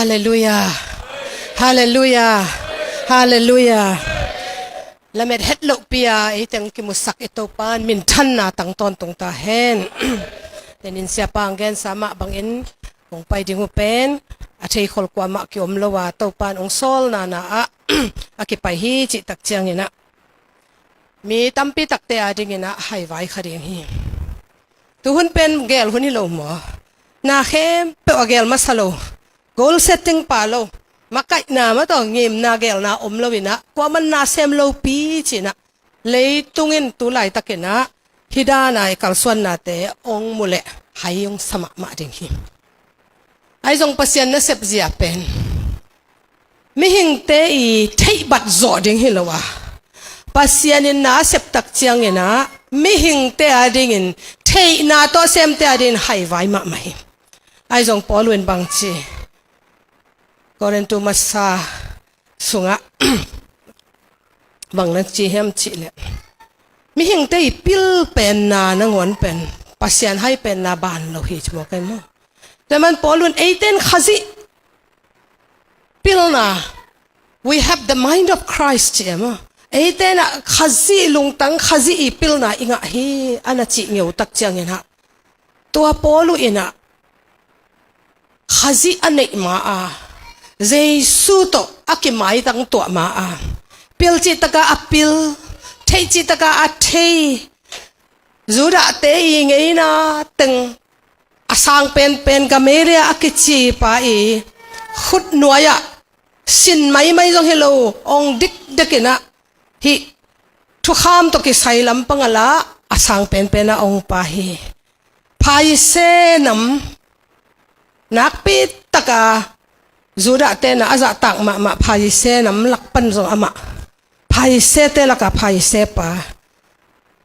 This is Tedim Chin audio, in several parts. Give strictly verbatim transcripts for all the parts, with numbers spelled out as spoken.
Halleluiah. Halleluiah. Halleluiah. Lamet het lohpi-a ei teng kimusak i Topa'n minthanna tang tawntung ta hen. Tenin siapa ang gensa mah bangin hong pai ding uh pen a theikhol kuamah kiom lo a, Topa'n hong sawlna na ah a kipai hi cih tak ciangin ah mi tampi takte adingin ah haivai kha ding hi. Tuhun pen gel hun hi lo maw? Na khempeuh a gel masa lo, goal setting pha lo, makaihna mah tawh ngimna gelna om lo in ah, kuaman na sem lopi ci-in ah, leitung in tu laitakin ah hih dan a i kalsuannate hong mu leh hai hong sa mahmah ding hi. Ahi zong Pasian nasep zia pen mihingte i theihbat zawh ding hi lo a, Pasian in na a sep tak ciangin ah mihingte adingin, theihna tawh semte adingin haivai mahmah hi. Ahi zong Paul in bang ci, Korintu masa sungah bang na ci hiam cih leh, mihingte i pil penna nangawn pen Pasian hai penna ban lo hi ci maw, kai maw? Tua man Paul in eite in Khazih pilna, we have the mind of Christ ci e maw? Eite in ah Khazih lungtang, Khazih i pilna i ngah hi a na cih ngeu tak ciangin ah, tua Paul in ah Khazih a neih ma-a, Jesu tawh a kimaitang tuah ma-a, pil cih taka a pil, theih cih taka a thei, Judahte i ngeina teng a sang penpen Gamaliel a kici pa i khut nuai-ah sin maimai zong hi lo, ong dikdekin ah hih thukham tawh kisai lampang a la a sang penpen a ong pa hi. Pharisee nam nakpi taka Judahte na a zahtak mahmah Pharisee nam lak pan zong amah Phariseete laka Pharisee pa.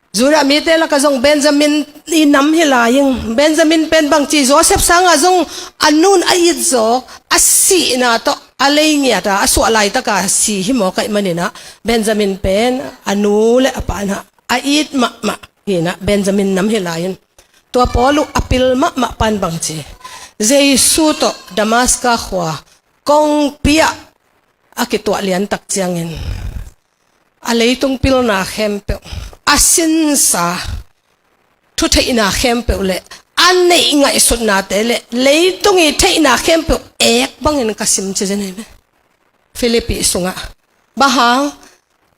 Judah mite laka zong Benjamin i nam hi lai ing. Benjamin pen bangci Joseph sanga zong a nun a it zawk, a sihna tawh a lei ngiata a suah laitaka si hi maw, kaih maninah Benjamin pen a nu le a pa na a it mahmah hinah Benjamin nam hi lai in. Tua Paul uh a pil mahmah pan bangci Jesu tawh Damaska khua kongpi ah a kituah liantak ciangin a leitung pilna khempeuh, a sinsa thutheihna khempeuh le a neih ngaihsutnate le leitung i theihna khempeuh ek bangin ka sim ci zen hi ve. Philippi sungah. Bang hang?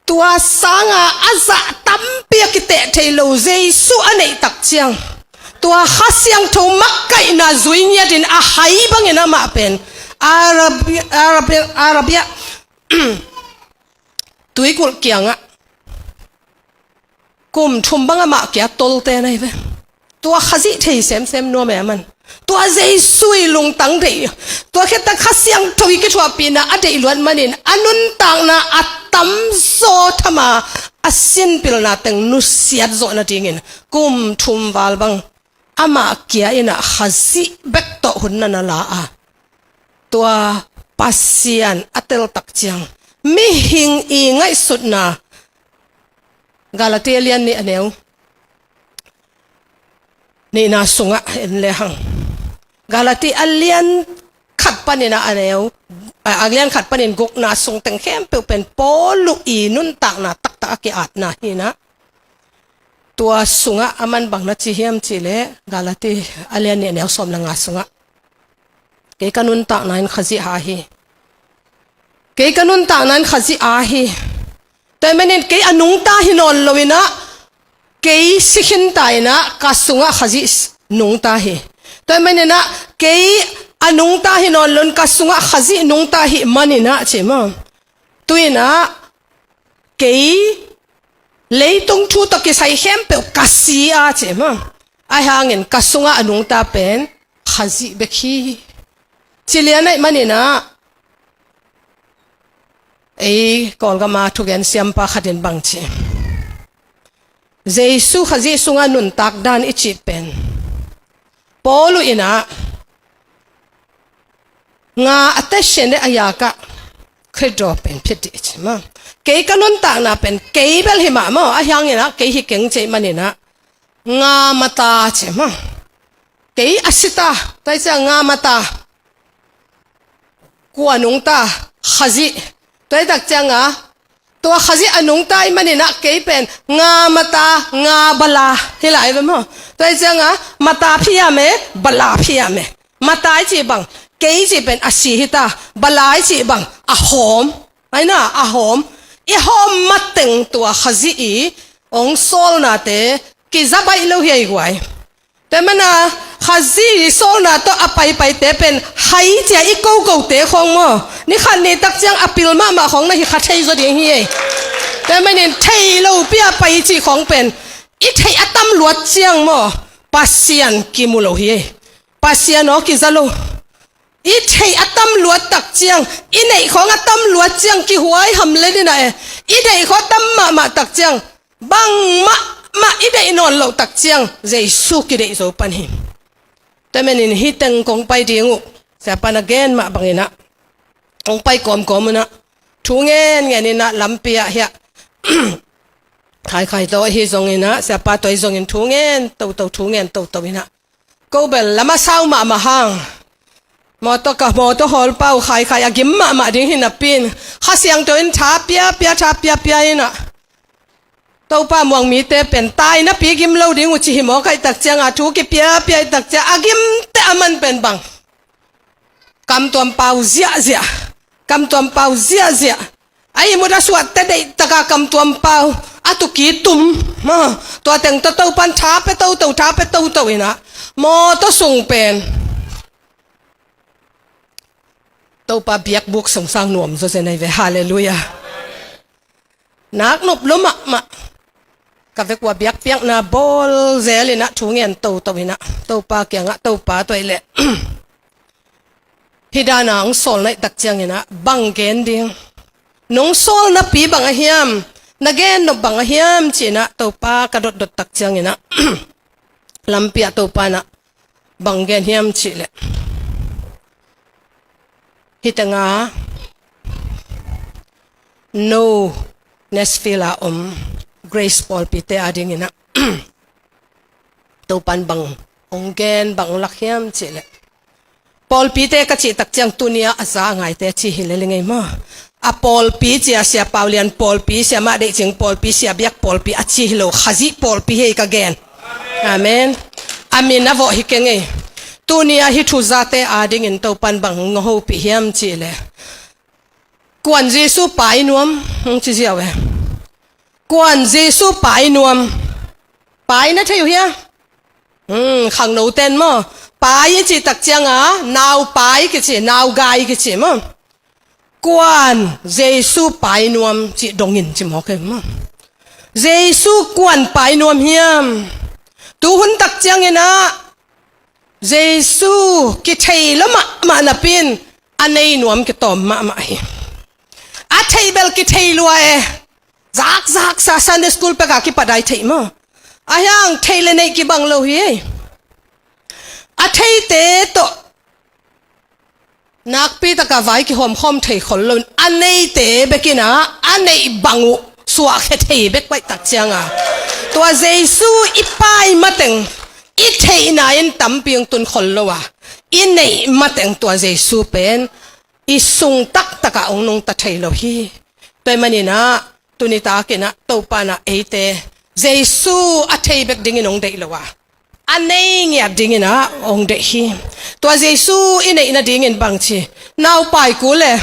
Tua sanga a zah tampi a kiteh thei lo Jesu a neihtak ciang, tua Kha Siangtho makaihna zui ngiatin a hai bangin amah pen Arabia, Arabia, Arabia tuikulh kiangah kum thum bang amah kia tolte na hi ve. Tua Khazih thei semsem nuam e a man. Tua Jesu i lungtang deih, tua khitak Kha Siangtho i kithuahpihna a deih luat manin a nuntakna a tamzaw thama a sinpilna teng nusiat zawh nadingin kum thum val bang amah kia inah Khazih bek tawh hun na na la a, tua Pasian a teltak ciang mihing i ngaihsutna. Galati a lian nih a neu nihna sungah en lehang, Galati a lian khat panin a neu, a lian khat panin gukna sung teng khempeuh pen Paul uh i nuntakna taktak a ki-atna hinah. Tua sungah a man bang na ci hiam cihleh Galati a lian nih a neu sawm le nga sungah, kei ka nuntakna in Khazih a hi. Kei ka nuntakna in Khazih a hi. Tua manin kei a nungta hi nawn loinah kei si khinta inah ka sungah Khazih nungta hi. Tua maninah kei a nungta hi nawn loin ka sungah Khazih nungta hi maninah ci maw. Tuinah kei leitung thu tawh kisai khempeuh ka si a ci maw. Ahi hangin ka sungah a nungta pen Khazih bek hi. Ci lian aih maninah ei Kawlgama thugen siampa khatin bang ci, Jesu Khazih sungah nuntak dan i cih pen Paul uh inah nga a tesen deh a yakah Khrih daw pen phit dih ci maw. Kei ka nuntakna pen kei bel hi mah maw, ahi hanginah kei hi keng cih maninah nga mata ci maw. Kei a sita, tua i ciah nga mata. kua nungta, Khazih. Tua hi tak cianga, tua Khazih a nungta ahih maninah kei pen nga mata, nga bala hi lai ve maw. Tua hi cianga, mata phiam e, bala phiam e. Mata i cih bang, kei i cih pen a si hita, bala i cih bang, a hawm. Aina, a hawm. I hawm mateng tua Khazih i hong sawlnate kiza baih lo hi ei guai. Tua mana Khazih i sawlna tawh a paipaite pen hai cia i kokote khawng maw, ni khat ni tak ciang a pil mahmah khawng na hi kha thei zaw ding hi ei. Tua manin thei lopi a pai i cih khawng pen i theih a tam luat ciang maw, Pasian kimu lo hi ei. Pasian aw kiza lo. I theih a tam luat tak ciang, i neih khawng a tam luat ciang kihuai hamlet inah e. I neih khawng a tam mahmah tak ciang, bangmah mah i deih nawn loh tak ciang Jesu kideih zo pan hi. Tua manin hih teng kong pai ding uh, siapa na gen mah banginah kong pai kawmkawm unah thu ngen ngen inah lampi ah hiah Khaikhai tawh ahi zonginah, siapa tawh ahi zongin thu ngen toto, thu ngen toto inah, ko bel lam a sau mahmah hang, mawtaw ka mawtaw hawlpa uh Khaikhai a gim mahmah ding hi napi in, Kha Siangtho in tha piapia, tha piapia inah, Topa muang mite pen tai napi gim lo ding uh ci hi mawk ahih tak cianga thu kipiapia ahih tak ciang a gimte a man pen bang, kamtuam pau ziahziah, kamtuam pau ziahziah. A ihmut a suahte deihtaka kamtuam pau a tuki tum. Tua teng tawh Topan tha pe toto, tha pe toto inah, mawtaw sung pen Topa biakbuk sungsang nuam zawzen ahi ve. Halleluiah. Nak nop lo mahmah. Ka vekua biakpiakna bawl zel inah thu ngen toto inah, Topa kiangah, Topa tua ih leh hih dana hong sawlna ahih tak cianginah bang gen ding, nong sawlnapi bang a hiam, na gen nop bang a hiam ci inah Topa ka dotdot tak cianginah lampi ah Topa inah bang gen hiam cih leh, hih tengah no, Nashville a om Grace pawlpite a dinginah Topan bang hong gen, bang hong lak hiam cih leh, pawlpite ka cih tak ciang tuni-ah a za a ngaite a ci hi lel ing ei maw. A pawlpi cia, Sia Pau Lian pawlpi, Sia Mah Deih Cing pawlpi, Sia Biak pawlpi a ci hi lo, Khazih pawlpi hi ei ka gen. Amen. A min a vawh hi keng ei. Tuni-ah hih thuzate a dingin Topan bang hong hopih hiam cih leh, kuan Jesu pai nuam, hong ci ziau e. Kuan Jesu pai nuam. Pai na thei uh hia? Hmm, khangno ten maw, pai i cih tak cianga nau pai kici, nau gai kici maw. Kuan Jesu pai nuam cih dongin ci mawk e maw. Jesu kuan pai nuam hiam? Tuhun tak cianginah Jesu kithei lo mahmah napi in a nei nuam kitawm mahmah hi. A theih bel kithei lua e. Zakzaksa Sunday school peka kipat a i theih maw. A hiang theih le neih kibang lo hi ei. A theite tawh nakpi taka vai kihawmkhawm thei khol loin a neite bekinah a neih bang uh suahkhia thei bek paih tak cianga, tua Jesu i pai mateng i theihna in tampi hong tun khol lo a, i neih mateng tua Jesu pen i sung taktakah hong nungta thei lo hi. Tua ih maninah tuni takinah Topanah eite Jesu a thei bek dingin hong deih lo a, a nei ngiat dinginah hong deih hi. Tua Jesu i neih nadingin bangci, naupai kul e.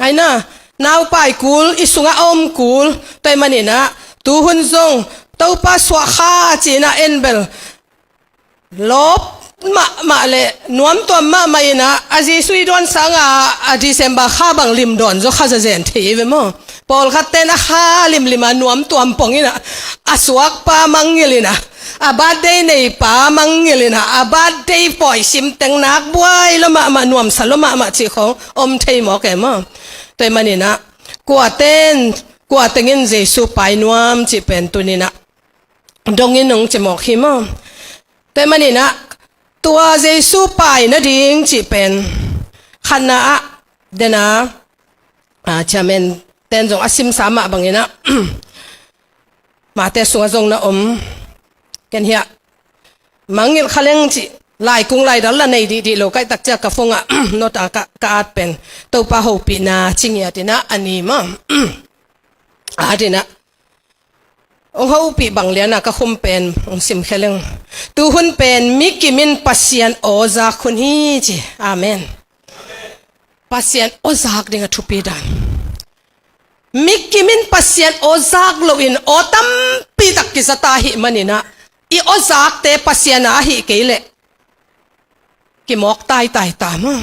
Aina, naupai kul, i sungah a om kul. Tua ih maninah tuhun zong Topa suahkha cinah en bel lawp mahmah le nuamtuam mahmah inah a Jesu i dawn sanga a December kha bang lim dawn zaw kha zazen thei ve maw. Pawlkhat ten a kha limlima nuamtuam pong inah a suakpa mangngil inah, a birthday neipa mangngil inah, a birthday pawi simteng nak buai lo mahmah, nuamsa lo mahmah cih khawng om thei mawk e maw. Tua ih maninah kuaten, kuatengin Jesu pai nuam cih pen tuninah dongin hong ci mawk hi maw. Tua ih maninah tua Jesu pai nading cih pen khatna ah dena, a, chairman ten zong a simsa mah banginah Mate sungah zong na om. Ken hiah mangngilh kha leng cih Laikung laidal la nei dihdih lo ka hih takciang ka phone ah nota ka, ka at pen Topa hopihna ci ngiat in ah a ni maw. At in ah hong hopih bang lian a ka khum pen hong simkhia leng. Tu hun pen mi kim in Pasian aw zak hun hi ci. Amen. Pasian aw zak ding a thupi dan. Mi kim in Pasian aw zak loin aw tampi tak kiza ta ahih manin ah i aw zakte Pasian a ahih kei leh kimawk taitai ta maw.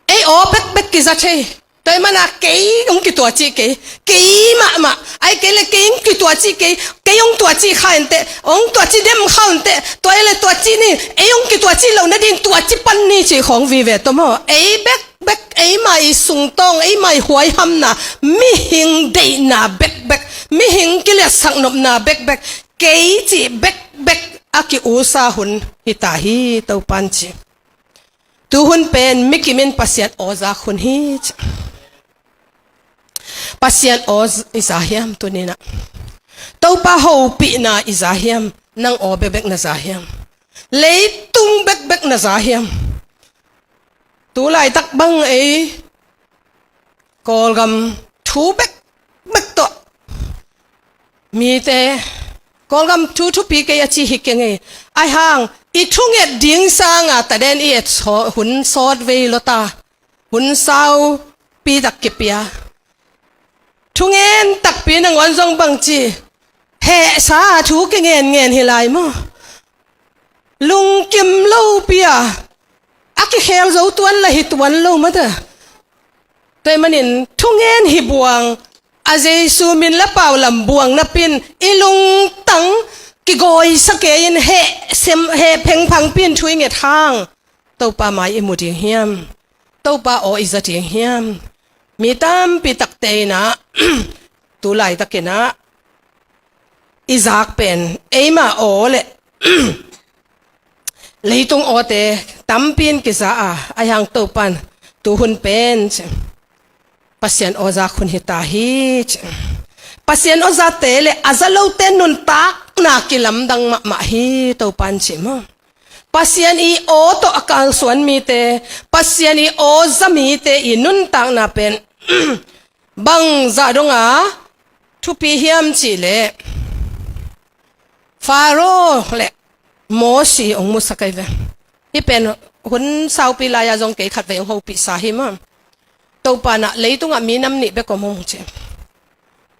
Ei aw bekbek kiza thei. Tua ahih manin ah kei hong kituah cih kei, kei mahmah. Ahih kei leh kei hong kituah cih kei, kei hong tuah cih kha inteh, hong tuah cih dem kha inteh. Tua ahih leh tuah cih ni, ei hong kituah cih loh nading tuah cih pan ni cih khawng vive tawh maw. Ei bekbek, eima i sungtawng, eima i huaihamna, mihing deihna bekbek, mihing kiliatsak nopna bekbek, kei cih bekbek a ki-usa hun hi ta hi, Topan ci. Tu hun pen mi kim in Pasian aw zak hun hi ci. Pasian aw i za hiam tuni in ah? Topa hopihna i za hiam? Nang aw bekbek na za hiam? Leitung bekbek na za hiam? Tu laitak bang ei Kawlgam thu bekbek tawh mite, Kawlgam thu thupi kei a ci hi keng ei. Ahih hang i thunget ding sanga taden i et saw-, hun sawt vei lo ta. Hun saupi tak kipia. Thungen takpi nangawn zong bang ci, hehsa thu kingen ngen hi lai maw. Lungkim lopi a, a kikhel zo tuan la hi tuan lo mata. Tua ahih manin thungen hi buang, a Jesu min la pau lam buang napi in i lungtang kigawisak kei in heh sem, heh phengphangpi in thu i nget hang Topa mai i mu ding hiam? Topa aw i za ding hiam? Mi tampi takte in ah tu laitak in ah i zak pen eima aw le leitung awte tampi in kiza a, ahih hang Topan tu hun pen Pasian aw zak hun hi ta hi ci. Pasian aw zate le a za lote nuntakna kilamdang mahmah hi, Topan ci maw. Pasian i aw tawh a kalsuan mite, Pasian i aw za mite i nuntakna pen bangzah dong a thupi hiam cih leh Faro le Mosi hong musak ahi ve. Hih pen hun saupi lai-a zong kei khatvei hong hopihsa hi maw. Topa in ah leitungah mi nam nih bek om hong ci.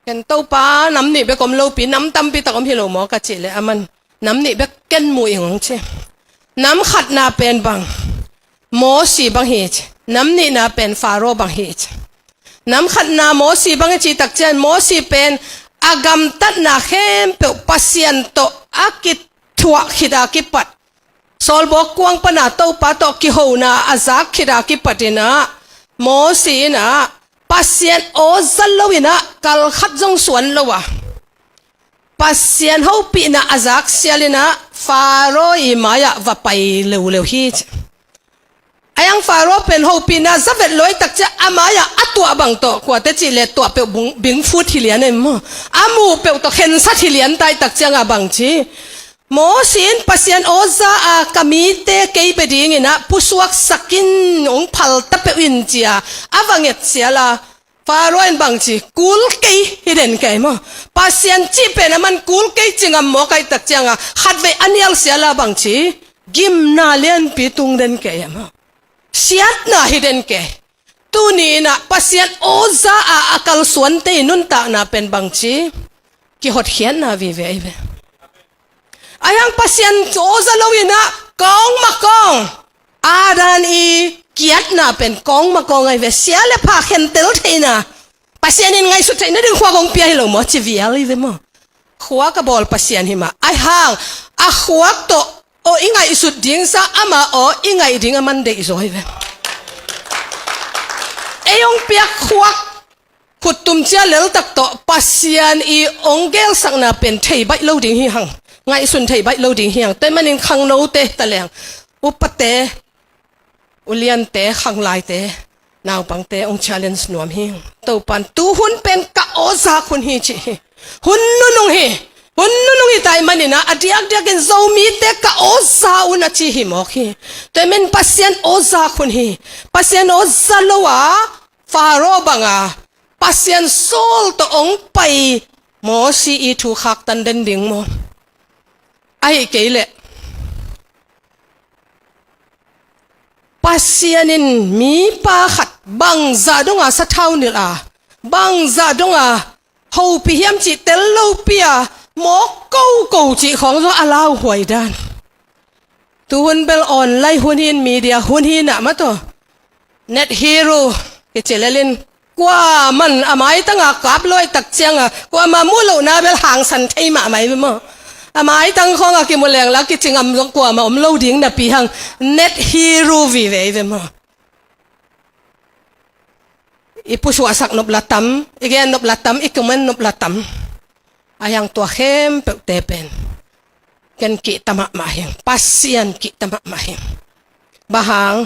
Ken Topa nam nih bek om lopi, nam tampi tak om hi lo maw ka cih leh aman nam nih bek ken mu ing hong ci. Nam khatna pen bang Mosi bang hi ci. Nam nihna pen Faro bang hi ci. Nam khatna Mosi bang hi ci takciang Mosi pen a gamtatna khempeuh Pasian tawh a kithuah khit a kipat, sawlbawk kuang pana Topa tawh kihona a zak khit a kipat in ah Mosi in ah Pasian aw za lo in ah kal khat zong suan lo a, Pasian hopihna a zak sial in ah Faro i mai-ah va pai leuleu hi ci. Ahih hang Faro pen hopihna za vet lo ahih takciang a mai-ah a tuah bang tawh, kuate cih leh tuah peuh bung-, bingfut hi lian ei maw. A muh peuh tawh khensat hi lian ta ahih takciang a bang ci. Mosi in Pasian aw za a, ka mite kei bia ding in ah pusuaksak in, hong phalta peuh in ci a a va nget sial a, Faro in bang ci, kul kei hi den kei maw. Pasian cih pen aman kul kei ci ngam maw ka hih takciang a, khatvei a nial sial a bang ci, gimna lianpi tung den kei maw. Siatna hi den kei. Tuni in ah Pasian aw za a a kalsuante i nuntakna pen bang ci, kihotkhiatna vive ahi ve. Ahih hang Pasian aw za lo in ah kawng ma kawng, a dan i kiatna pen kawng ma kawng ahi ve. Sia le pha khentel theihna, Pasian in ngaihsut theihna ding khuak hong pia hi lo maw ci vial ahi ve maw. Khuak a bawl Pasian hi mah. Ahih hang a khuak tawh aw i ngaihsut ding sa, ama aw i ngaih ding aman deih zaw ahi ve. Ei hong piak khuak khuttum cia lel tak tawh Pasian i hong gelsakna pen thei baih lo ding hi hang. Ngaihsun thei baih lo ding hi hang. Tua ahih manin khangnote ta leng, upate, uliante, khanglaite, naupangte hong challenge nuam hi. Topan tu hun pen ka aw zak hun hi ci hi. Hun nunung hi. Hun nunung hi tai manin ah, a diakdiakin Zomite ka awza un a ci hi mawk hi. Tua hi manin Pasian awza khun hi. Pasian awza lo a Faro banga Pasian sawl tawh hong pai Mosi i thu khaktan den ding maw? Ahi kei leh Pasian in mipa khat bangzah donga sathau nilh a, bangzah donga hopih hiam cih tel lopi a, mawk koko cih khawng zong a lauhuai dan. Tuhun bel online hun hi in, media hun hi in ah maw, tua Net Hero kici lelin, kuaman a maitanga kap luai tak cianga kuama mu lohna bel hangsan thei mahmah hi ve maw? A maitang khawng a kimu leng la kici ngam zong kuama om lo ding napi hang Net Hero vive hi ve maw? I pusuahsak nop la tam, i gen nop la tam, i comment nop la tam. A hiang tua khempeuhte pen ken kihta mahmah hing, Pasian kihta mahmah hing. Bang hang,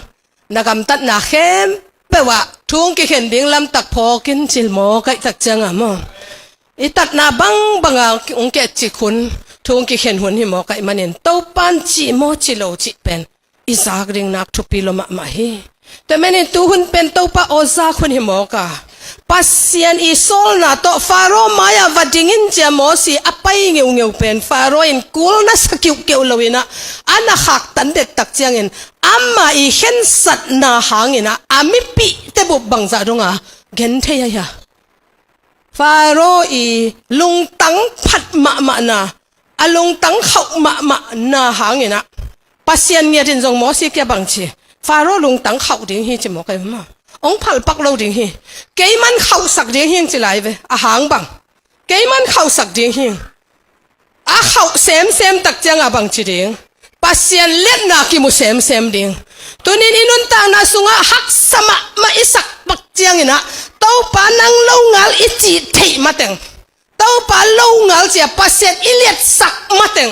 na gamtatna khempeuh ah thu hong kikhen ding lamtak phawk in ci maw, kaih tak cianga maw? I tatna bangbanga hong kiat cik hun, thu hong kikhen hun hi maw, kaih manin Topan cih maw, ci lo cih pen i zak ding nak thupi lua mahmah hi. Tua hi manin tuhun pen Topa awza khun hi mawk a, Pasian i sawlna tawh Faro mai-ah va ding in ci a Mosi a pai ngeungeu pen Faro in kul na sa kiuhkeuh lo in ah, a na khaktan det tak ciangin ama i khensatna hangin ah, a mipihte bup bangzah donga gen thei a hia? Faro i lungtang phat mahmahna, a lungtang khauh mahmahna hangin ah, Pasian ngiat in zong Mosi kiang bang ci, Faro lungtang khauh ding hi ci maw, kaih maw? Hong phalpak lo ding hi. Keiman khauhsak ding hing ci lai ve, a hang bang. Keiman khauhsak ding hing. A khauh semsem tak cianga bang ci ding? Pasian liatna kimu semsem ding. Tunin i nuntakna sungah haksa mahmah i sak pak ciangin ah, Topa nang lo ngal i cih theih mateng, Topa lo ngal ci a Pasian i liatsak mateng,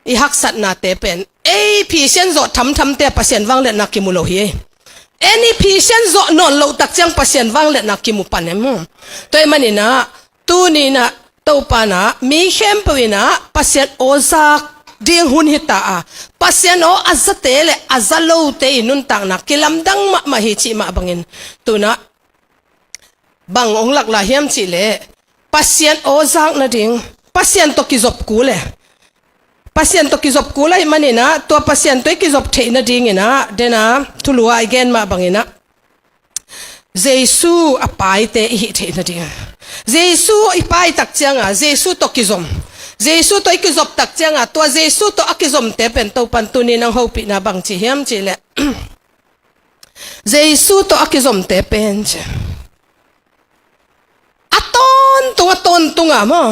i haksatnate pen ei phisian zawh thamthamte a Pasian vangliatna kimu lo hi. Ei ni phisian zawh nawn loh tak ciang Pasian vangliatna kimu pan em? Tua hi manin ah, tuni in ah Topa in ah mi khempeuh in ah Pasian aw zak ding hun hi ta a, Pasian aw a zate le a za lote i nuntakna kilamdang mahmah hi cih mah bangin, tu in ah bang hong lak lai hiam cih leh, Pasian aw zak nading, Pasian tawh kizop kul e. Pasian tawh kizop kul ahih manin ah, tua Pasian tawh i kizop theih nadingin ah, den a thulu ah i gen mah bangin ah, Jesu a paite i hih theih nading. Jesu i pai tak cianga Jesu tawh kizom, Jesu tawh i kizop tak cianga tua Jesu tawh a kizomte pen Topan tunin hong hopihna bang ci hiam cih leh, Jesu tawh a kizomte pen ci, a tawntung, a tawntunga maw,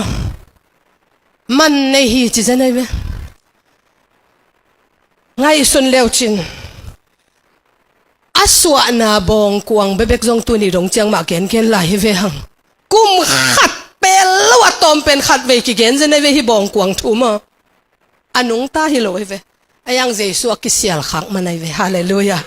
man nei hi ci zen ahi ve. Ngaihsun leu cin, a suahna bawngkuang bekbek zong tuni dong ciang mah gengen lai hi ve hang. Kum khat pel lo a tawm pen khat vei kigen zen ahi ve hih bawngkuang thu maw. A nungta hi lo hi ve. A hiang Jesu a kisial khak man ahi ve. Halleluiah.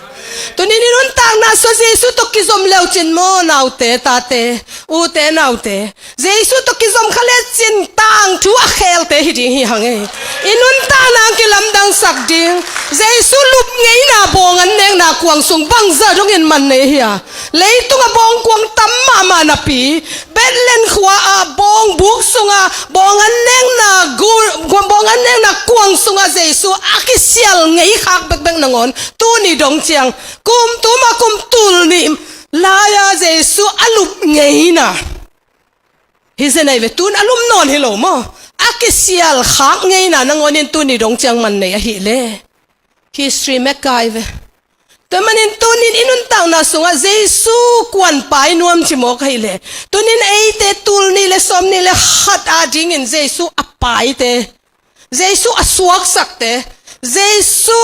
Tunin i nuntakna sua Jesu tawh kizom leu cin maw, naute, tate, ute, naute, Jesu tawh kizom kha lecin tangthu a khelte hi ding hi hang e. I nuntakna kilamdangsak ding. Jesu lup ngeina bawng an nekna kuang sung bangzah dongin man nei hi a. Leitung a bawngkuang tam mahmah napi, Bethlehem khua a bawng buk sunga bawng an nekna gu-, gu-, bawng an nekna kuang sunga Jesu a kisial ngei khak bekbek nangawn tuni dong ciang kum tuma kum tul nih lai-a Jesu a lup ngeina hi zen ahi ve. Tun a lum nawn hi lo maw. A kisial khak ngeina nangawnin tuni dong ciang man nei ahih leh, history mekkai ve. Tua manin tunin i nuntakna sungah Jesu kuan pai nuam ci mawk ahih leh, tunin eite tul nih le sawm nih le khat adingin Jesu a paite, Jesu a suaksakte, Jesu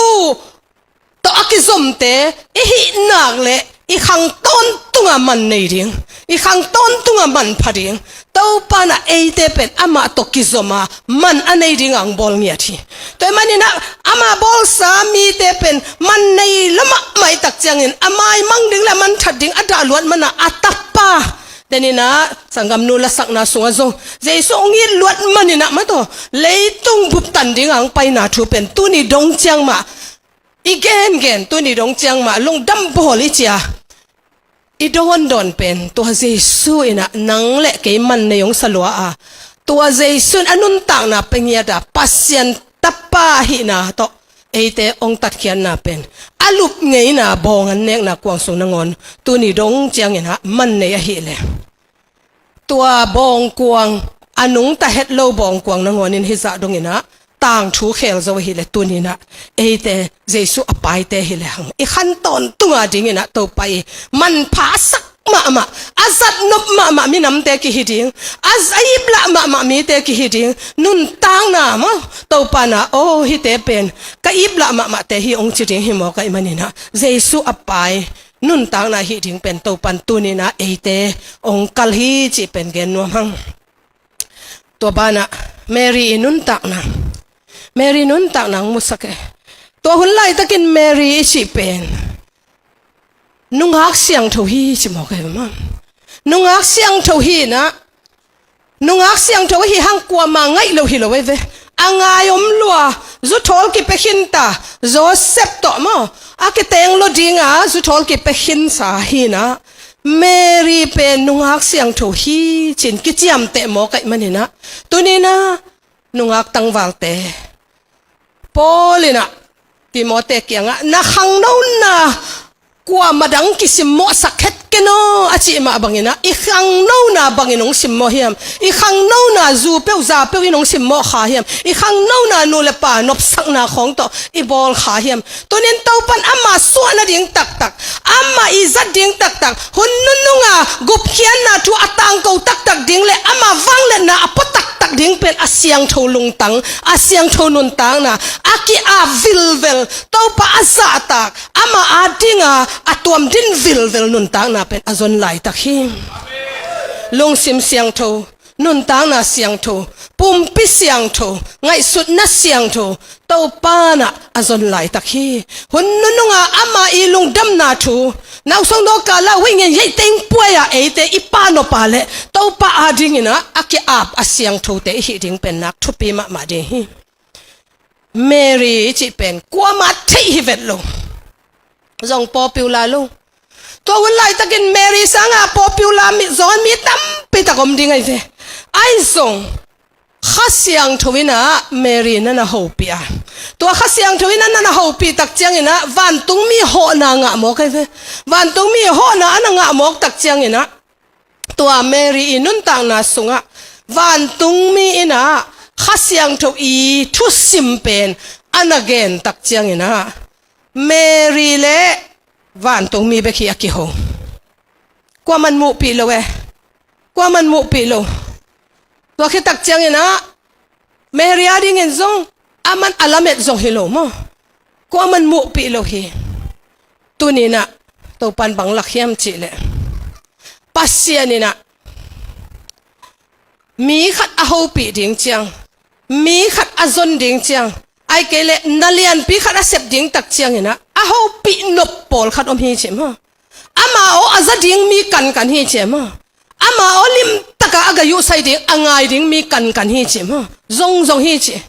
tawh a kizomte i hih nak leh i khang tawntunga man nei ding, i khang tawntunga manpha ding. Topa in ah eite pen amah tawh kizom a man a nei dingah hong bawl ngiat hi. Tua ahih manin ah amah bawlsa mite pen man nei lua mahmah i tak ciangin a maimang ding le a manthat ding a dah luat man a, a tapa Teninah sanggamnu lasakna sungah zong Jesu hong it luat maninah mataw, leitung buptan dingah hong paina thu pen tuni dong ciang mah i gengen, tuni dong ciang mah lungdam bawl i cia i dawndawn pen tua Jesu inah nang le kei man nei hong salua a, tua Jesu in a nuntakna pia ngiat a, Pasian Tapa ahihna tawh eite hong tatkhiatna pen a lup ngeina bawng an nekna kuang sung nangawn tuni dong cianginah man nei ahileh, tua bawngkuang, a nungta het lo bawngkuang nangawnin hizah donginah tangthu khel zo ahileh tuninah eite Jesu a paite hileh hang i khan tawntunga dinginah Topa i manpha a sak mahmah, a zatnop mahmah minamte kihi ding, a, a iplah mahmah mite kihi ding, nuntakna maw, Topa na aw hite pen ka iplah mahmahte hi hong ci ding hi mawk ahih maninah Jesu a pai nuntakna hih ding pen Topan tuninah eite hong kal hi cih pen gen nuam hang. Tua banah Mary i nuntakna, Mary nuntakna hong musak e. Tua hun laitakin Mary i cih pen nungak siangtho hi ci mawk e maw. Nungak siangtho hi inah, nungak siangtho ahi hang kuamah ngaih lo hi lo ei ve. A ngai om lua, zuthawl kipia khinta Joseph tawh maw, a kiteng lo dinga zuthawl kipia khinsa hi inah, Mary pen nungak siangtho hi cin kiciamteh mawk ahih maninah tuninah nungak tangvalte Paul inah Timote kiangah na khangnona kuamah dang kisimmawhsak het ken aw a cih mah banginah i khangnona bangin hong simmawh hiam? I khangnona zu peuh za peuh in hong simmawh kha hiam? I khangnona nu le pa nopsakna khawng tawh i bawl kha hiam? Tunin Topan ama suah nading taktak, ama i zat ding taktak, hun nununga gupkhiatna thu a tangko taktak ding le ama vangliatna a pua taktak ding pen a siangtho lungtang, a siangtho nuntakna, a ki-ap vilvel, Topa a zahtak, ama adinga a tuam din vilvel nuntakna pen a zon laitak hi. Lungsim siangtho, nuntakna siangtho, pumpi siangtho, ngaihsutna siangtho, Topa nah a zon laitak hi. Hun nununga ama i lungdamna thu, nausong dawka la wei ngen yeih teng puai-a eite i panawpa le Topa adinginah a ki-ap a siangthote i hih ding pen nak thupi mahmah ding hi. Mary i cih pen kuamah theih hi vet lo. Zong popular lo. Tua hun laitakin Mary sangah popular mi zawn mi tampi tak om ding ahi ve. Ahi zong Kha Siangtho inah Mary na na hopih a, tua Kha Siangtho inah na na hopih tak cianginah vantungmi hawhna ngah mawk ahi ve. Vantungmi hawhna a na ngah mawk tak cianginah tua Mary i nuntakna sungah vantungmi inah Kha Siangtho i thusim pen a na gen tak cianginah Mary le vantungmi bek hi a kiho. Kuaman muhpih lo e. Kuaman muhpih lo. Tua khit tak cianginah Mary adingin zong aman a lamet zong hi lo maw? Kuaman muhpih lo hi. Tuninah Topan bang lak hiam cihleh Pasian inah mi khat a hopih ding ciang, mi khat a zon ding ciang, ahih kei leh na lianpi khat a sep ding tak cianginah a hopih nop pawlkhat om hi cih maw? Ama aw a za ding mi kankan hi cih maw? Ama aw limtaka a gayuhsai ding a ngai ding mi kankan hi cih maw? Zongzong hi cih.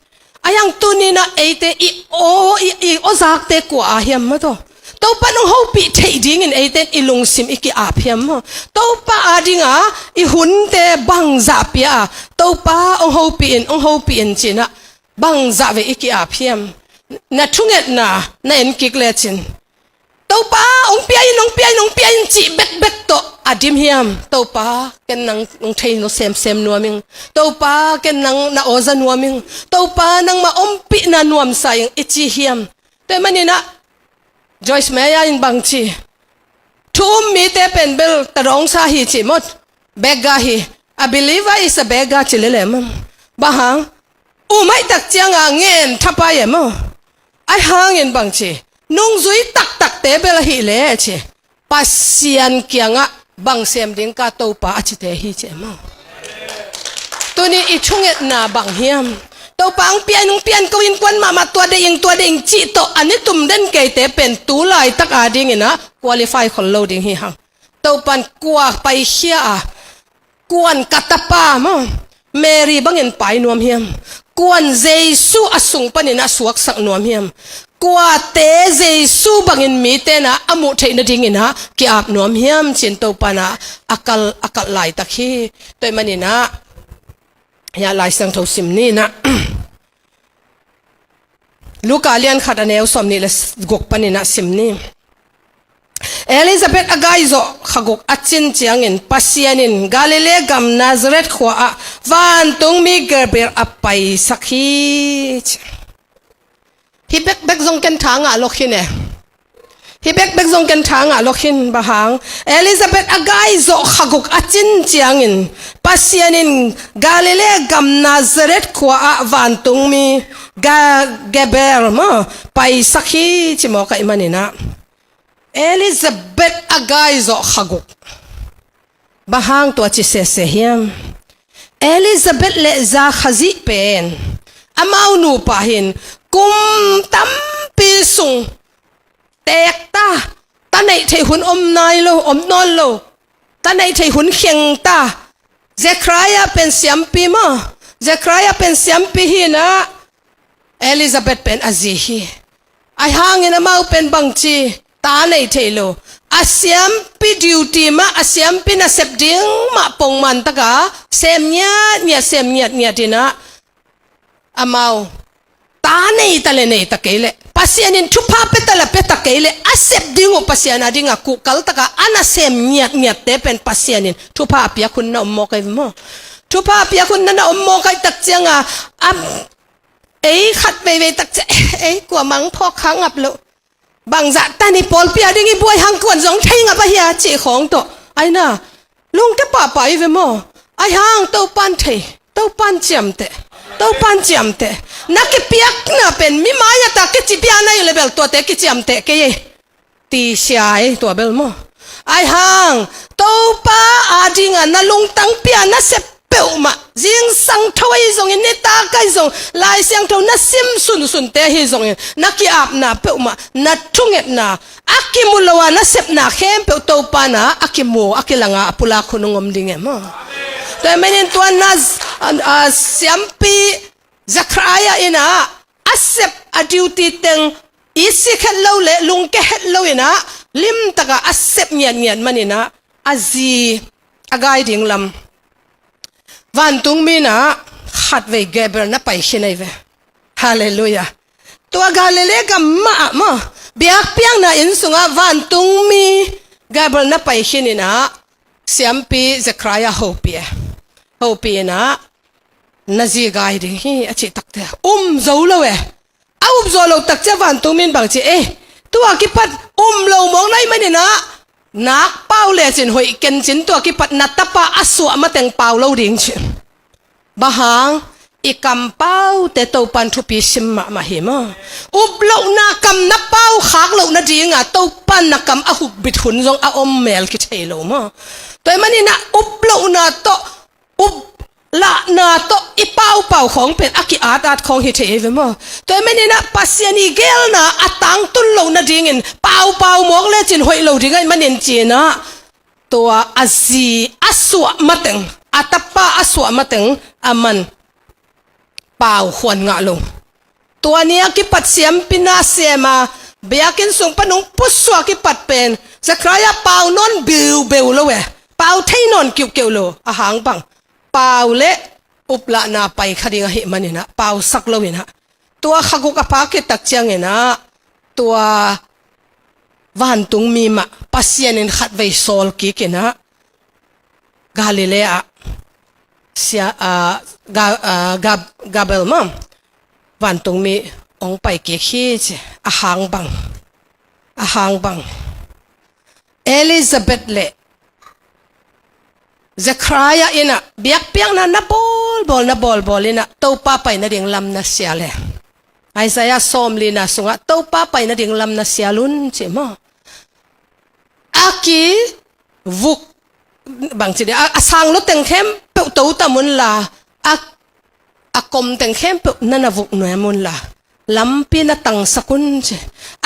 Ahi hang tuninah eite i aw, i, i aw zakte kua a hiam maw taw? Topa nong hopih theih dingin eite i lungsim i ki-ap hiam maw? Topa adinga i hunte bangzah pia a, Topa hong hopih in, hong hopih in cinah bangzah vei i ki-ap hiam? Na thungetna na en kik lecin Topa hong pia in, hong pia in, hong pia in cih bekbek tawh a dim hiam? Topa ken nang nong thei nong semsem nuam ing. Topa ken nang na aw za nuam ing. Topa nangmah ompihna nuamsa ing i ci hiam? Tua maninah Joyce Meyer in bang ci? Thu um mite pen bel tadawngsa hi cih maw? Beggar hi. A believer is a beggar ci lele maw? Bang hang? Um ahih tak cianga ngen thapai e maw? Ahi hangin bang ci? Nungzui taktakte bel ahih leh ci, Pasian kiangah bang sem ding ka Topa a cite hi ci e maw? Tuni i thungetna bang hiam? Topa ang pian, ang pian ko innkuan mahmah tua deih ing, tua deih ing cih tawh a ni tum den keite pen tu laitak adinginah qualify khol lo ding hi hang. Topan kua paikhia a, Kuan ka tapa maw, Mary bangin pai nuam hiam? Kuan Jesu a sung panin a suaksak nuam hiam? Kuate Jesu bangin mite na a muh theih nadingin a ki-ap nuam hiam, ci-in Topa na a kal, a kalh laitak hi. Tua ahih manin a, hiah Lai Siangtho sim ni na. Luka lian khat a neu sawmnih le guk panin a sim ni. Elizabeth a gai zawh kha guk a cin ciangin Pasian in Galilee gam Nazareth khua ah vantungmi Gabriel a paisak hi, ci. Hih bekbek zong ken tha ngah lo khin e. Hih bekbek zong ken tha ngah lo khin, bang hang? Elizabeth a gai zawh kha guk a cin ciangin Pasian in Galilee gam Nazareth khua ah vantungmi Ga-, Gabriel maw, paisak hi, ci mawk ahih manin a. Elizabeth a gai zawh kha guk. Bang hang tua ci sese hiam? Elizabeth le Zakhari pen amau nupa hi-in kum tampi sung teek ta, ta neih theih hun om nai lo, om nawn lo, ta neih theih hun kheng ta. Zechariah pen siampi maw, Zechariah pen siampi hi-in a, Elizabeth pen a zi hi. Ahih hangin amau pen bangci, ta nei thei lo. A siampi duty mah, a siampi nasep ding mah pongman taka sem ngiatngiat, sem ngiatngiat in a, amau ta nei ta le nei ta kei leh, Pasian in thupha pia ta le pia ta kei leh, a sep ding uh Pasian a dinga kuhkal taka a nasem ngiatngiatte pen Pasian in thupha a piak hun na om mawk ahi ve maw? Thupha a piak hun na na om mawk ahih tak cianga, a ei khat veivei tak ciang, ei kua mang phawk kha ngap lo. Bangzah tan hi, pawlpi a ding i buai hang kuan zong thei ngap ahi a, cih khawng tawh. Ai na, lungke pahpah i ve maw? Ahih hang Topan thei, Topan ciamteh, Topan ciamteh. Na kipiakna pen mi mai-ah ta kici pia na i le bel tuate kiciamteh kei ei. Ti sia ei tua bel maw? Ahih hang, Topa a dinga na lungtang pia nasep peuhmah, zingsang tho ahi zongin, nitak ahi zong, Lai Siangtho na sim sunsunte ahi zongin, na ki-apna peuhmah, na thungetna, a kimu lo a nasepna khempeuh Topa na a kimu, a kilanga, a pulak hun hong om ding e maw? Tua ahih manin tua na, a, a, siampi Zechariah in a, a sep a duty teng i sik het lo le lungke het lo in a, limtaka a sep ngiatngiat manin a, a zi a gai ding lam vantungmi na khatvei Gabriel na pai khin ahi ve. Halleluiah. Tua Galilee gam mah ah maw, biakpiakna inn sungah vantungmi Gabriel na pai khin in a, siampi Zechariah hopih e. Hopih in a, na zi gai ding hi a cih takte um zo lo e. A up zawh loh tak ciang vantungmi in bang ci, eh, tua kipat um lo mawk na hih manin a, nak pau lecin hoih ken cin, tua kipat na tapa a suah mateng pau lo ding ci. Bang hang, i kampaute Topan thupi sim mahmah hi maw? Up lohna kam na pau khak loh nadinga Topan na kam a hukbit hun zong a om mel kithei lo maw? Tua ahih manin a up lohna tawh, up lahna tawh i paupau khawng pen a ki-at-at khawng hi thei ei ve maw? Tua ahih manin a Pasian i geelna a tangtun loh nadingin paupau mawk lecin hoih lo ding ahih manin ci-in a, tua a zi a suah mateng, a tapa a suah mateng, aman pau khuan ngah lo. Tua ni a kipat siampi na sem a, biakinn sung pan hong pusuah kipat pen Zechariah pau nawn beubeu lo e. Pau thei nawn kiuhkeuh lo. Ahih hang bang, pau le uplahna pai kha ding ahih manin a, pausak lo in a, tua kha guk a phak khit tak ciangin a, tua vantungmi mah Pasian in khatvei sawl kik in a, Galilee ah sia, ah, Ga-, ah, Gab-, Gabriel maw, vantungmi hong pai kik hi ci. Ahih hang bang, ahih hang bang, Elizabeth le Zechariah in a biakpiakna na bawlbawl, na bawlbawl in a Topa pai nading lam na sial e. Isaiah sawmlina sungah Topa pai nading lam na sial un ci maw? A kivuk, bang ci ding, a, a sang lo teng khempeuh to tam unla, a, a kom teng khempeuh na na vuk nuam unla, lampi na tangsak un ci.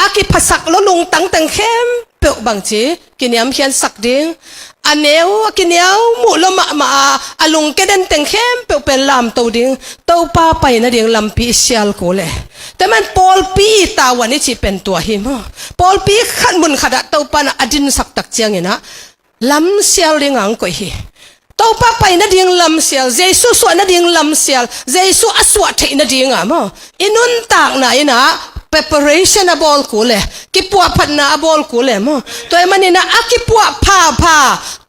A kiphasak lo lungtang teng khempeuh khempeuh bangci kiniamkhiatsak ding, a neu a kiniau muh lo mahmah a, a lungke denteng khempeuh pen lamto ding, Topa pai nading lampi i sial kul e. Tua man pawlpi i tavuan i cih pen tua hi maw. Pawlpi khat mun khatah Topa in a dinsak tak ciangin ah lamsial ding a hong koih hi. Topa pai nading lamsial, Jesu suah nading lamsial, Jesu a suah theih nading a maw, i nuntakna in ah preparation a bawl kul e, kipuahphatna a bawl kul e maw. Tua ahih manin ah a kipuah phapha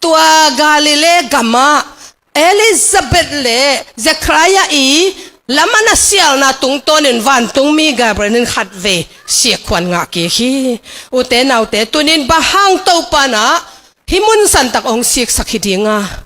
tua Galilee gamah Elizabeth le Zechariah i lam a na sialna tungtawnin vantungmi Gabriel in khatvei sikkhuan ngah kik hi. Ute naute, tuni-in bang hang Topa in ah hih mun santak hong siksak hi ding a,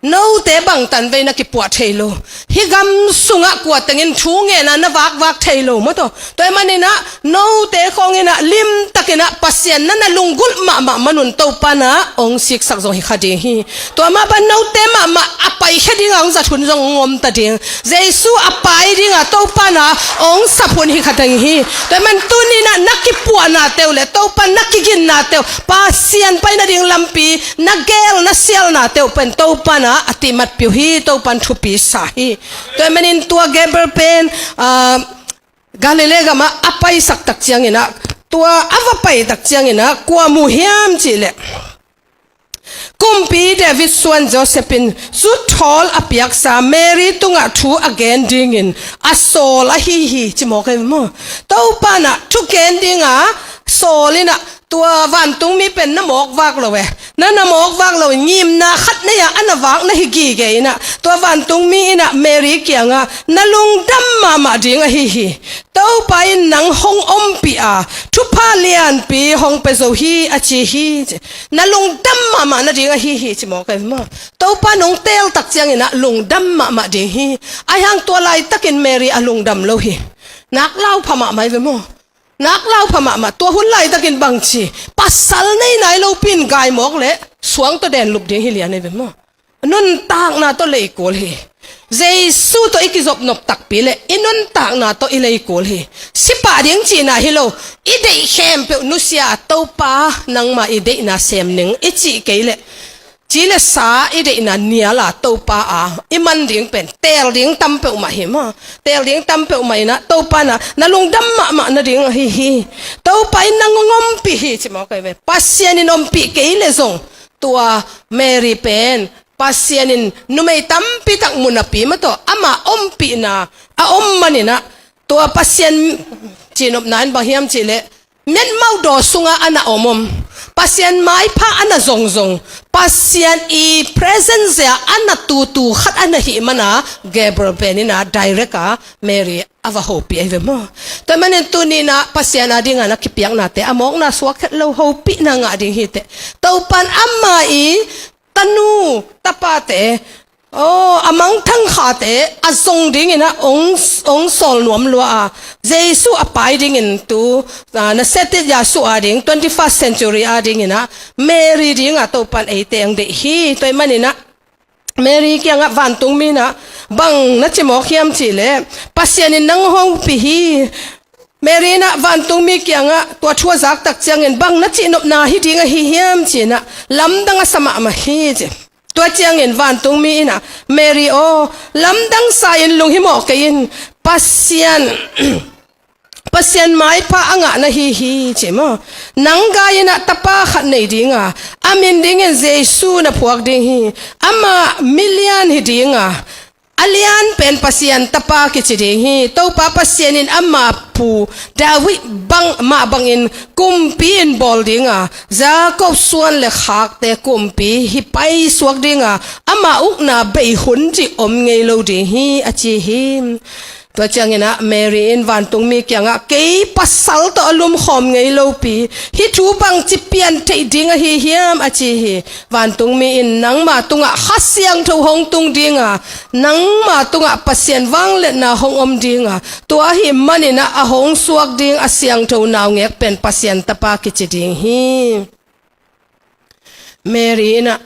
note bangtan vei na kipuah thei lo, hih gam sungah kua tengin thu ngen a na vakvak thei lo maw taw. Tua ahih manin ah note khawng in ah limtakin ah Pasian na na lunggulh mahmah manun Topa in ah hong siksak zong hi kha ding hi. Tua mah bang note mahmah a paikhia ding a hong zat hun zong hong om ta ding. Jesu a pai ding a Topa in ah hong sap hun hi kha ding hi. Tua ahih man tuni-in ah na kipuahnate uh le Topa na kiginnate uh, Pasian pai nading lampi na geel na sialnate uh pen Topa in ah a tihmatpih uh hi, Topa in thupi sa hi. Tua ahih manin tua Gabriel pen, ah, Galilee gamah a paisak tak ciangin ah, tua a va pai tak ciangin ah kua mu hiam cih leh, Kumpi David suan Joseph in zuthawl a piaksa Mary tungah thu a gen dingin a sawl ahi hi, ci mawk hi maw. Topa in ah thu gen ding a sawl in ah, tua vantungmi pen na mawkvak lo e. Na na mawkvak lo, ngimna khat nei a a na vak na hi gige in ah, tua vantungmi in ah Mary kiangah na lungdam mahmah ding ahi hi. Topa in nang hong ompih a, thupha lianpi hong pia zo hi, a ci hi. Na lungdam mahmah nading ahi hi, ci mawk hi maw. Topa in hong teel tak ciangin ah lungdam mahmah ding hi. Ahih hang tua laitakin Mary a lungdam lo hi. Nak lau pha mahmah hi ve maw. Nak lau pha mahmah, tua hun laitakin bangci, pasal nei nai lopi in gai mawk leh suang tawh den lup ding hi lian hi ve maw. Nuntakna tawh lei kul hi. Jesu tawh i kizop nop takpi leh i nuntakna tawh i lei kul hi. Si pah ding cihna hi lo, i deih khempeuh nusia a, Topa nangma i deihna sem ning i cih kei leh, ci le sa i deihna nial a Topa a i man ding pen teel ding tam peuhmah hi maw. Teel ding tam peuhmah in ah Topa in ah na lungdam mahmah nading ahi hi. Topa in nang hong ompih hi, ci mawk hi ve. Pasian in ompih kei leh zong tua Mary pen Pasian in numei tampi tak mu napi maw taw, amah ompihna a om manin ah, tua Pasian cihnopna in bang hiam cih leh, miatmauh daw sungah a na om om, Pasian maipha a na zongzong, Pasian i presence ah a na tutu khat a na hih man a, Gabriel pen in ah direct a Mary a va hopih ahi ve maw. Tua ahih manin tuni-in ah Pasian a ding a na kipiaknate a mawkna suak khet lo, hopihna ngah ding hi teh. Topa in ama i tanu tapate, aw, a mangthang khate a zong dingin ah hong, hong sawl nuam lua a, Jesu a pai dingin tu, ah, Nazareth Jesu a ding, twenty-first century a dingin ah Mary ding a Topa in eite hong deih hi. Tua ahih manin ah Mary kiangah vantungmi in ah bang na ci mawk hiam cih leh, Pasian in nang hong ompih hi. Mary in ah vantungmi kiangah tua thu a zak tak ciangin bang na cihnopna hi ding ahi hiam ci-in ah lamdang a sa mahmah hi ci. Tua ciangin vantungmi in ah, Mary aw, lamdang sa-in lunghimawh kei in, Pasian, Pasian maipha a ngah na hi hi, ci maw. Nang gai in ah tapa khat nei ding a, a min dingin Jesu na phuak ding hi. Amah milian hi ding a, a lian pen Pasian tapa kici ding hi. Topa Pasian in ama pu David bang, mah bangin kumpi in bawl ding a, Jacob suan le khakte kumpi hi paisuak ding a, ama ukna bei hun cih om ngei lo ding hi, a ci hi. Tua ciangin ah Mary in vantungmi kiangah, kei pasal tawh a lumkhawm ngei lopi, hih thu bangci pian theih ding ahi hiam, a ci hi. Vantungmi in, nangma tungah Kha Siangtho hong tung ding a, nangma tungah Pasian vangliatna hong om ding a, tua ahih manin ah a hong suak ding a siangtho naungek pen Pasian tapa kici ding hi. Mary in ah,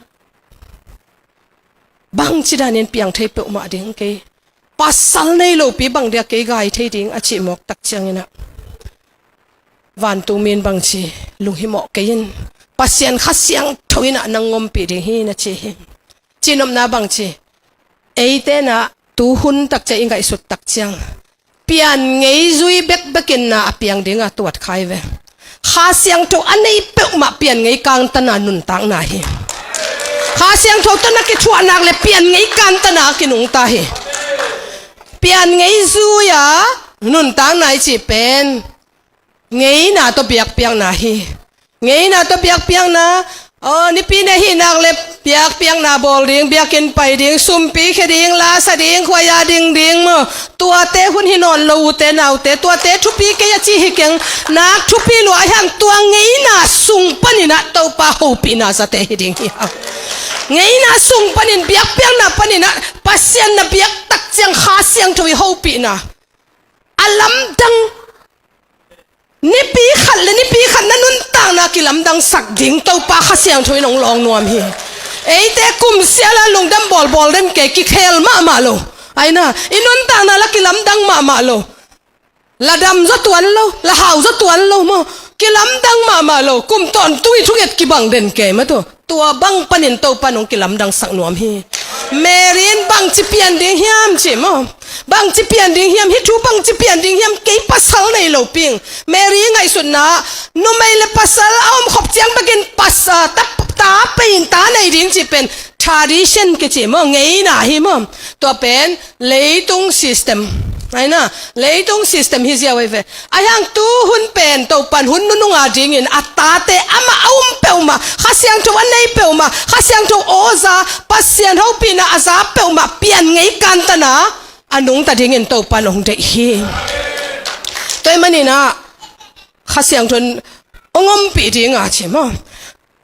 bangci danin piang thei peuhmah ding kei, pasal nei lopi bang dia kei gai thei ding, a cih mawk tak ciangin ah, Vantung mi in bangci, lunghimawh kei in, Pasian Kha Siangtho in ah nang ompih ding hi na ci hi. Cihnopna bangci, eite in ah tu hun takciang i ngaihsut takciang pian ngei zui bekbek in na a piang ding a tuat kha hi ve. Kha Siangtho a nei peuhmah pian ngei kangtana nuntakna hi. Kha Siangtho tawh na kithuah nak le pian ngei kangtana a kinungta hi. Pian ngei zui a nuntakna i cih pen ngeina tawh biakpiakna hi. Ngeina tawh biakpiakna, aw, nipi nei hih nak le biakpiakna bawl ding, biakinn pai ding, sumpi khia ding, la sa ding, khuaia ding ding maw. Tuate hun hi nawn lo, ute naute, tuate thupi kei a ci hi keng. Nak thupi lua a hiang tua ngeina sung panin ah Topa hopihna zate hi ding hi hang. Ngeina sung panin, biakpiakna panin ah Pasian na biak takciang Kha Siangtho i hopihna a lamdang. Nipi khat le nipi khat na nuntakna kilamdangsak ding Topa Kha Siangtho in hong lawng nuam hi. Eite kum siala lungdam bawlbawl den kei, kikhel mahmah lo. Ai na, i nuntakna la kilamdang mahmah lo. La dam zaw tuan lo, la hau zaw tuan lo maw. Kilamdang mahmah lo, kum tawntung i thunget kibang den kei mah tawh. Tua bang panin Topa nong kilamdangsak nuam hi. Mary in bangci pian ding hiam ci maw? Bangci pian ding hiam? Hih thu bangci pian ding hiam? Kei pasal nei lo ping. Mary ngaihsutna, numei le pasal a om khop ciang bekin pas-, a, ta, ta pei in ta nei ding ci pen tradition kici maw, ngeina hi maw? Tua pen leitung system. Ai na, leitung system hi ziau ai ve. A hiang tu hun pen Topan hun nunung a dingin a tate amah a um peuhmah, Kha Siangtho a nei peuhmah, Kha Siangtho aw za, Pasian hopihna a za peuhmah pian ngei kantana a nungta dingin Topan hong deih hi. Tua ahih manin ah Kha Siangtho in hong ompih ding a ci maw.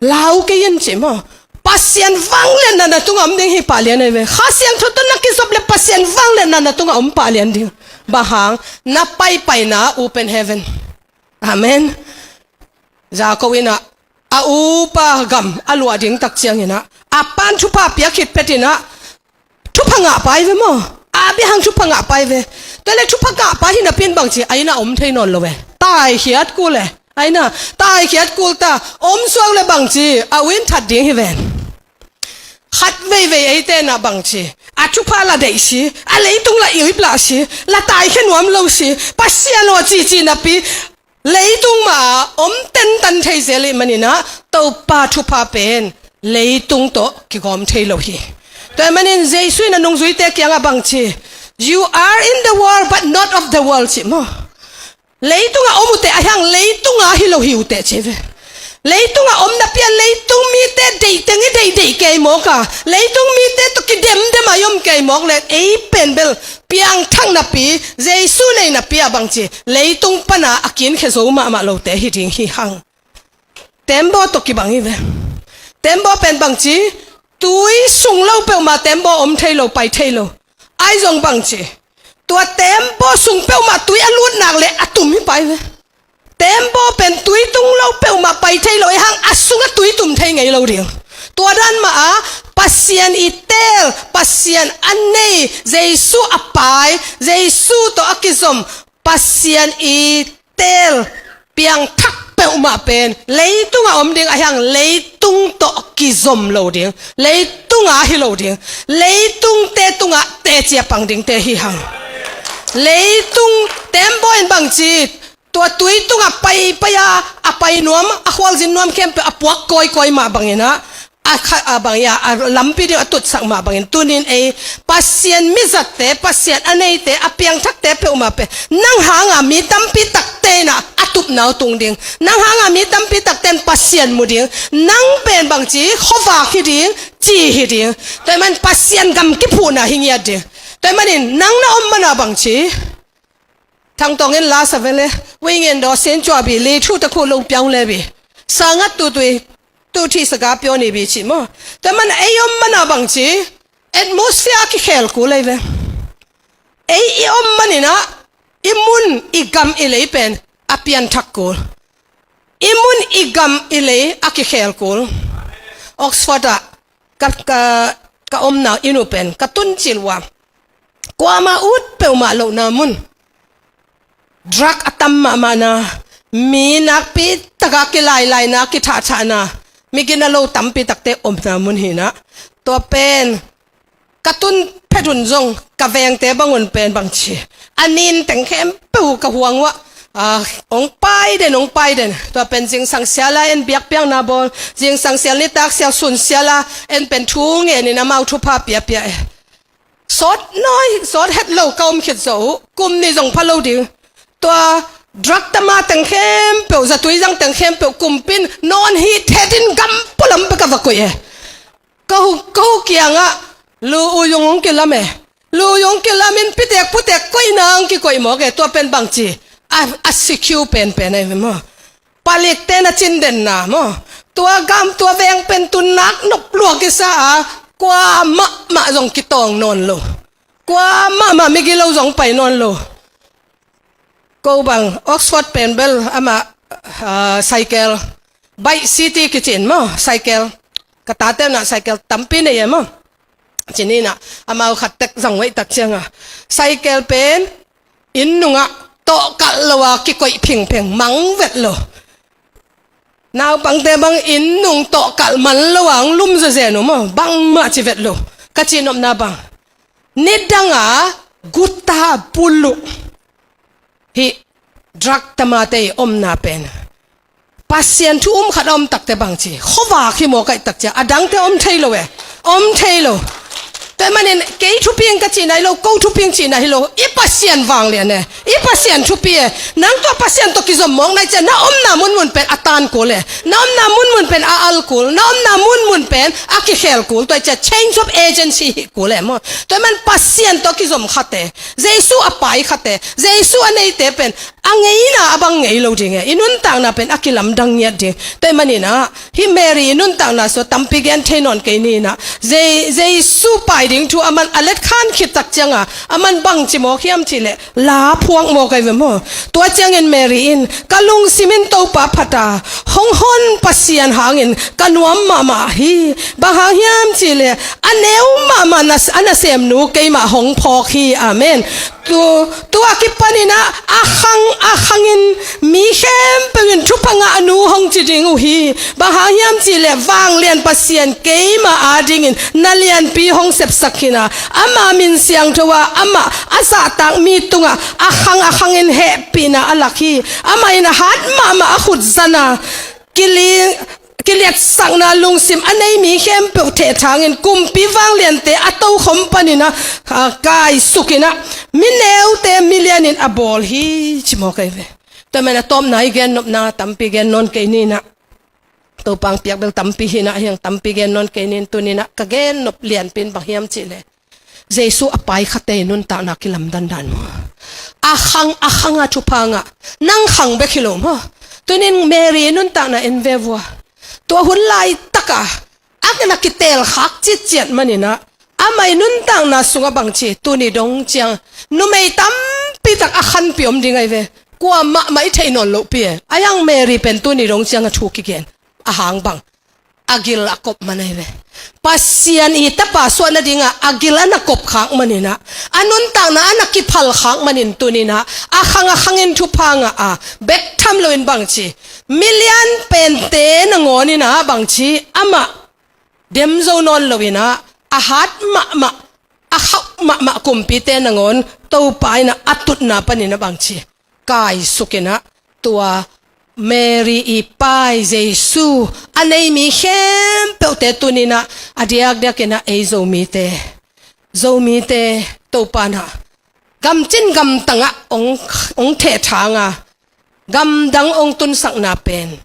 Lau kei in ci maw. Pasian vangliatna na tungah om ding hi pahlian ai ve. Kha Siangtho tawh na kizop le Pasian vangliatna na tungah om pahlian ding. Bang hang, na paipaina open heaven. Amen. Jakob in ah a upa gam a luah ding tak ciangin ah a pan thupha piak khit phetin ah thupha ngah pai ve maw? A bia hang thupha ngah pai ve. Tua le thupha ngah pai hi napi in bangci a inn ah om thei nawn lo ve. Taikhiat kul e. Ai na, taikhiat kul ta, om suak le bangci a u in that ding hi ven. Khat veivei eite na bangci a thupha la deih si, a leitung la ip lah si, la taikhia nuam lo si, Pasian aw cici napi leitung mah a om tentan thei zel ih manin ah Topa thupha pen leitung tawh kigawm thei lo hi. Tua ahih manin Jesu in a nungzuite kiangah bangci, "You are in the world but not of the world," ci maw. Leitungah om uhte a hiang leitunga hi lo hi uhte ci ve. Leitungah om napi a leitung mite deih teng i deihdeih kei mawk a, leitung mite tawh kidemdem a i om kei mawk le ei pen bel piangthak napi, Jesu nei napi a bangci leitung pana a kinkhia zo mahmah lote hi ding hi hang. Tembaw tawh kibang hi ve. Tembaw pen bangci, tui sung lo peuhmah tembaw om thei lo, pai thei lo. Ai zong bangci, tua tembaw sung peuhmah tui a lut nak le a tum hi pai ve. Tembaw pen tui tung lo peuhmah pai thei lo, ei hang a sungah tui tum thei ngei lo ding. Tua dan mah a Pasian i teel, Pasian a nei, Jesu a pai, Jesu tawh a kizom, Pasian i teel piangthak peuhmah pen leitungah om ding a hiang leitung tawh kizom lo ding, leitunga hi lo ding, leitungte tungah teci a pang dingte hi hang. Leitung tembaw in bangci, tua tui tungah pai pai a, a pai nuam, a khualzin nuam khempeuh a puak kawikawi mah bangin ah, a kha-, a bang ia, a lampi ding a tutsak mah bangin tunin ei Pasian mizatte, Pasian a neite, a piangthakte peuhmah pen nang hanga mi tampi takte in ah a tupna uh tung ding, nang hanga mi tampi takte in Pasian mu ding, nang pen bangci khuavak hi ding, ci hi ding. Tua ahih man Pasian gam kiphuhna hi ngiat ding. Tua ahih manin nang na om mana bangci Thangtawng in la sa ve le, Wing in daw sin cua bi, li thu ta khu lo piang le bi. Sa ngat tu tui, tu thi sa ga pio ni bi ci maw. Tua ahih man ei om mana bangci, atmosphere a kikhel kul ei ve. Ei i om manin ah, i mun i gam i lei pen a pianthak kul. I mun i gam i lei a kikhel kul. Oxford ah ka, ka, ka omna inn uh pen ka tun cil uh a, kuamah ut peuhmah lohna mun. Drug a tam mahmahna, mi nakpi taka kilailaina, kithahthahna, mi gina lo tampi takte omna mun hi-in ah, tua pen ka tun phet un zong ka vengte bang un pen bang ci, a nin teng khempeuh ka huang uah, ah, hong pai den, hong pai den. Tua pen zingsang sial a en biakpiakna bawl, zingsang sial, nitak sial, sun sial a en pen thu ngenin amau thupha piapia e. Sawt nawi, sawt het lo ka om khit zawh uh, kum nih zong pha lo ding. Tua drug tama teng khempeuh, zatui zang teng khempeuh kumpi in nawn hih thetin gam pualam pek a va koih e. Ka hu, ka hu kiangah Lu U Yung hong kilam e. Lu U Yung kilamin pitek putek koihna hong kikoih mawk e. Tua pen bang ci, a, a secure penpen ahi ve maw. Palikte na cindenna maw. Tua gam, tua veng pen tun nak nop lua kisa a, kua mahmah zong kitawng nawn lo. Kua mahmah migilo zong pai nawn lo. Ko bang Oxford pen bel amah, ah, cycle, Bike City kici-in maw, cycle. Ka tate un ah cycle tampi nei e maw. Ci-in ah, amau khat tek zang uh ahih tak ciangah, cycle pen inn nungah tawhkalh lo a kikoih phingpheng, mang vet lo. Naupangte bang inn nung tawhkalh man lo a hong lum zezen uh maw, bangmah ci vet lo. Ka cihnopna bang, nidang a guta bul uh, hih drug tamate i omna pen, Pasian thu um khat a om takte bang ci, khuavak hi mawk ahih tak ciang a dangte om thei lo e. Om thei lo. Tua ahih manin kei thupi in ka cihna hi lo, ko thupi in cihna hi lo. I Pasian vanglian e. I Pasian thupi e. Nang tua Pasian tawh kizom mawk na hih ciang na omna munmun pen a tan kul e. Na omna munmun pen a al kul. Na omna munmun pen a kikhel kul. Tua ahih ciang change of agency hi kul e maw. Tua ahih man Pasian tawh kizom khat e, Jesu a pai khat e, Jesu a neite pen a ngeina a bang ngei lo ding e. I nuntakna pen a kilamdang ngiat ding. Tua ahih manin ah, hih Mary i nuntakna sungah tampi gen thei nawn kei ni in ah, Je-, Jesu pai ding thu aman a letkhan khit tak ciangah, aman bang ci mawk hiam cih leh, la phuak mawk ahi ve maw. Tua ciangin Mary in, ka lungsim in Topa phat a, hong hon Pasian hangin ka nuam mahmah hi. Bang hang hiam cih leh, a neu mahmah na, a nasemnu keimah hong phawk hi. Amen. Tu, tu a kipanin ah, a khang, a khangin mi khempeuh in thupha ngahnu hong ci ding uh hi. Bang hang hiam cih leh vanglian Pasian keimah adingin na lianpi hong sepsak hi in ah, ama min siangtho a, amah a zahtak mi tungah a khang a khangin hehpihna a lak hi. Amah in a hat mahmah a khut zan a, kili-, kiliatsakna lungsim a nei mi khempeuh thehthangin kumpi vangliante a tokhom panin ah, a, kaisuk in ah, mi neute milianin a bawl hi, ci mawk ahi ve. Tua ahih man a tawpna i gennopna tampi gen nawn kei ni in ah, Topa hong piak bel tampi hi in ah, hiang tampi gen nawn kei ni in, tuni in ah ka gennop lianpi in bang hiam cih leh, Jesu a pai khate i nuntakna kilamdan dan maw. A khang, a khang a thupha ngah. Nang khang bek hi lo maw. Tuni in Mary i nuntakna en ve vua. Tua hun laitak a, a na kitel khak citciat manin ah, amah i nuntakna sungah bang ci, tuni dong ciang numei tampi tak a khanpih om ding ahi ve. Kua mahmah i theih nawn lohpi e. A hiang Mary pen tuni dong ciang a thu kigen, a hang bang, a gil a kop man ahi ve. Pasian i Tapa suah nadingah a gil a na kop khak manin ah, a nuntakna a na kiphal khak manin tuni in ah, a khang a khangin thupha ngah a, bek tham loin bang ci, milian pente nangawn in ah bang ci, amah dem zo nawn lo in ah, a hat mahmah, a khauh mahmah kumpite nangawn Topa in ah a tutna panin ah bang ci, kaisuk in ah, tua Mary i pai Jesu a nei mi khempeuhte tuni in ah, a diakdiakin ah ei Zomite, Zomite Topa in ah gamcin gamtangah hong, hong thehthang a, gamdang hong tunsakna pen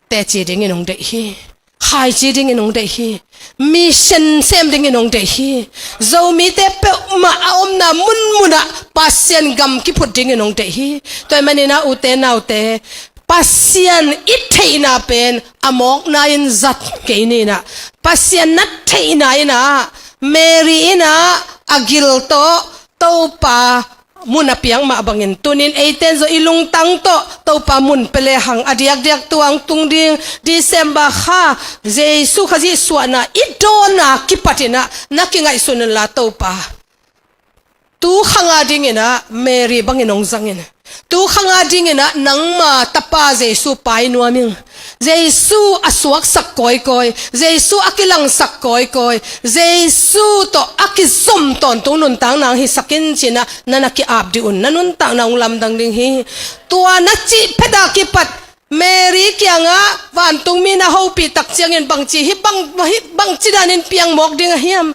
teci dingin hong deih hi. Khaici dingin hong deih hi. Mission sem dingin hong deih hi. Zomite peuhmah a omna munmunah Pasian gam kiphut dingin hong deih hi. Tua ahih manin ah ute naute, Pasian i theihna pen a mawkna in zat kei ni in ah, Pasian na theihna in ah, Mary in ah a gil tawh Topa mun a piak mah bangin, tuni in eite in zong i lungtang tawh Topa mun pia lehang, a diakdiak tua hong tung ding December kha, Jesu Khazih suahna i dawnna kipat in ah na kingaihsun unla, Topa, tu khang a dingin ah Mary bangin hong zang in, Tu khang a dingin ah nangma tapa Jesu pai nuam ing. Jesu a suaksak kawikawi, Jesu a kilangsak kawikawi, Jesu tawh a kizom tawntung nuntakna hong hisak in ci-in ah na na ki-ap dih un, na nuntakna hong lamdang ding hi. Tua na cih phet a kipat Mary kiangah vantungmi na hopih tak ciangin bangci, hih bang, hih bangci danin piang mawk ding a hiam?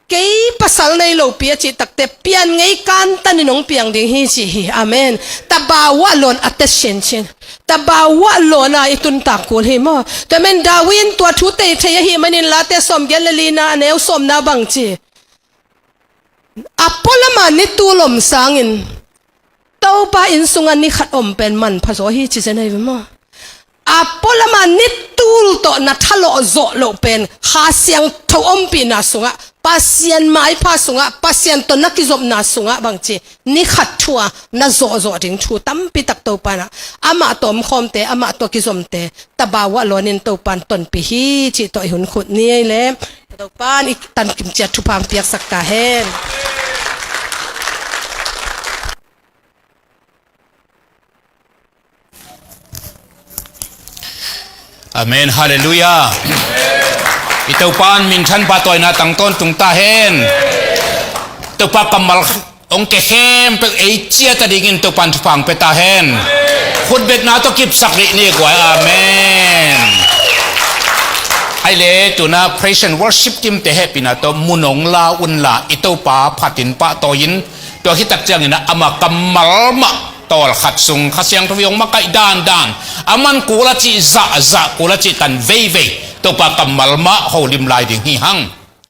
Kei pasal nei lopi a cih takte pian ngei kantanin hong piang ding hi ci hi. Amen. Tabau ah lawn a tet sincin. Tabau ah lawn a i tuntak kul hi maw? Tua men David in tua thu tei thei ahih manin Late sawmgiat le lina a neu sawmna bangci, a pualam a ni tul om sangin Topa inn sungah ni khat om pen manpha zaw hi ci zen ahi ve maw? A pualam a ni tul tawh na thalawh zawh loh pen Kha Siangtho ompihna sungah, Pasian maipha sungah, Pasian tawh na kizopna sungah bangci ni khat thu a na zawhzawh ding thu tampi tak Topa in ah amah tawh omkhawmte, amah tawh kizomte tabau ah lawnin Topa in tonpih hi cih tawh i hun khut ni ei leh. Topa in i tankim ciat thupha hong piaksak ta hen. Amen. Halleluiah. I Topa in minthan pahtawina tang tawntung ta hen. Topa kammal hong ke khempeuh ei ciat a dingin Topa in thupha hong pia ta hen. Khutbetna tawh kipsak rih ni guai. Amen. Ai le, tuna praise and worship team te hehpihna tawh mun hong la unla, i Topa phatin pahtawi in, tua khit tak ciangin ah ama kammal mah tawlkhat sung Kha Siangtho in hong makaih dandan, a man kul a cih zahzah, kul a cih tan veivei Topa kammal mah holim lai ding hi hang.